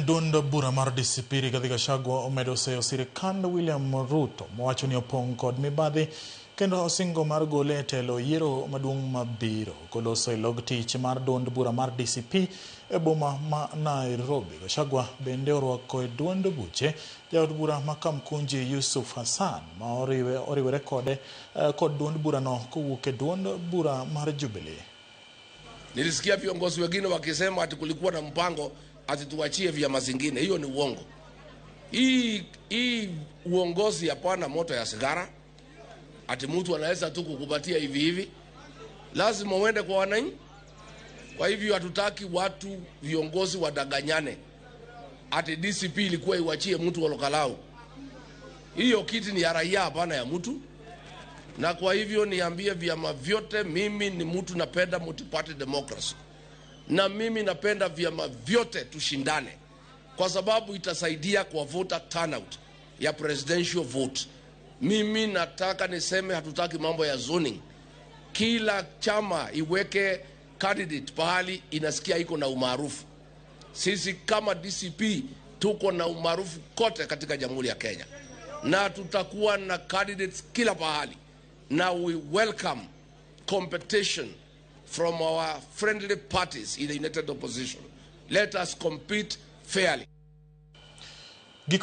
Jatend duond bura mar DCP Rigathi Gachagua omedo seyo sirikand William Ruto mowacho ni opong' kod mibadhi kendo osingo mar gole e telo yiero maduong' mabiro. Koloso e log tich mar duond bura mar DCP e boma ma Nairobi. Gachagua bende orwako e duond buche jaod bura ma Kamkunji Yusuf Hassan ma oriwore kode kod duond burano kowuok e duond bura mar Jubilee. Nilisikia viongozi wengine wakisema ati kulikuwa na mpango ati tuachie vyama zingine. Hiyo ni uongo. Hii uongozi hapana moto ya sigara, ati mtu anaweza tu kukupatia hivi hivi. Lazima uende kwa wananchi. Kwa hivyo hatutaki watu viongozi wadanganyane ati DCP ilikuwa iwachie mtu Ol Kalou. Hiyo kiti ni ya raia, hapana ya mtu. Na kwa hivyo niambie vyama vyote, mimi ni mtu napenda multi-party democracy, na mimi napenda vyama vyote tushindane, kwa sababu itasaidia kwa voter turnout ya presidential vote. Mimi nataka niseme hatutaki mambo ya zoning. Kila chama iweke candidate pahali inasikia iko na umaarufu. Sisi kama DCP tuko na umaarufu kote katika Jamhuri ya Kenya, na tutakuwa na candidates kila pahali, na we welcome competition from our friendly parties in the united opposition. Let us compete fairly. Gikone.